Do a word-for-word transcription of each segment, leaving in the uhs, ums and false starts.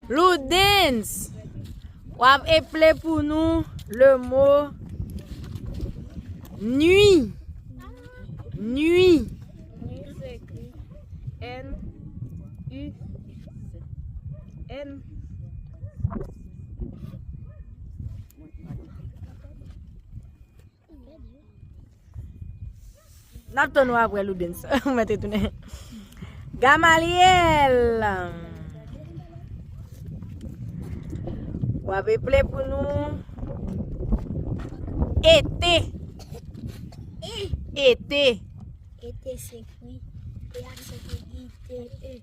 Loudens, w ap eple pou nou le mo nuit. Nuit. Nuit se ekri N U I T. N ap tann ou apre, Loudens. Ou mèt retounen. Gamalyèl. W ap eple pou nou. Été. Été. Été se ekri E aksan egi, T E.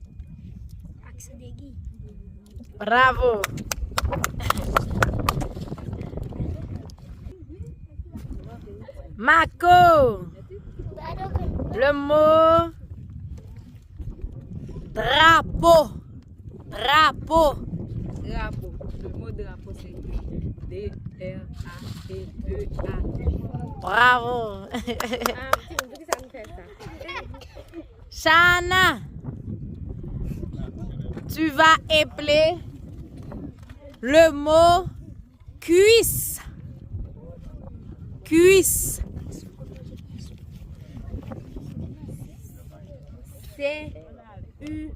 Aksan egi. Bravo. Marco. Le mot drapeau. Drapeau. Drapo. Le mo drapo se D R A P E A. Bravo. Ah, timoun, poukisa nou fè sa? Shana, tu vas épeler le mot cuisse. Cuisse. C U,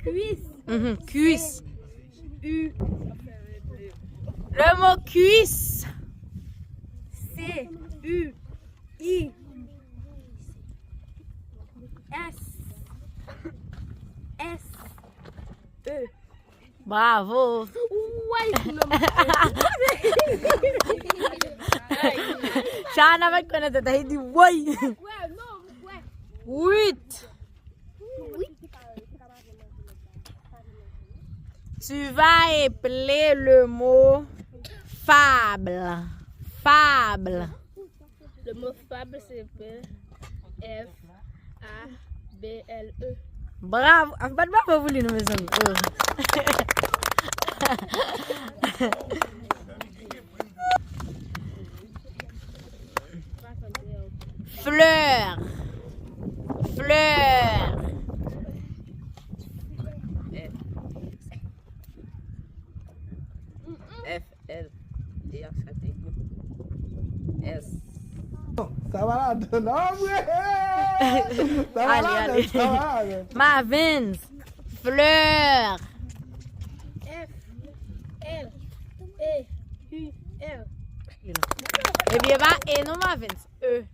cuisse. Mhm, cuisse. U. Le mot cuisse. C U I S S E. Bravo. Woy, non. Shana pa konn tèt, li di woy. Uit. Tu vas épeler le mot fable. Fable. Le mot fable se F A B L E. Bravo. Ah, bat bravo pou li, non, mezanmi. Oh. Fleur. Fleur. F L E aksan egi. S. Sa va ladan, non, vre. Sa va ladan, sa va ladan. Mavens, fleur. F L E U R. Ebyen, pa E non, Mavens. E.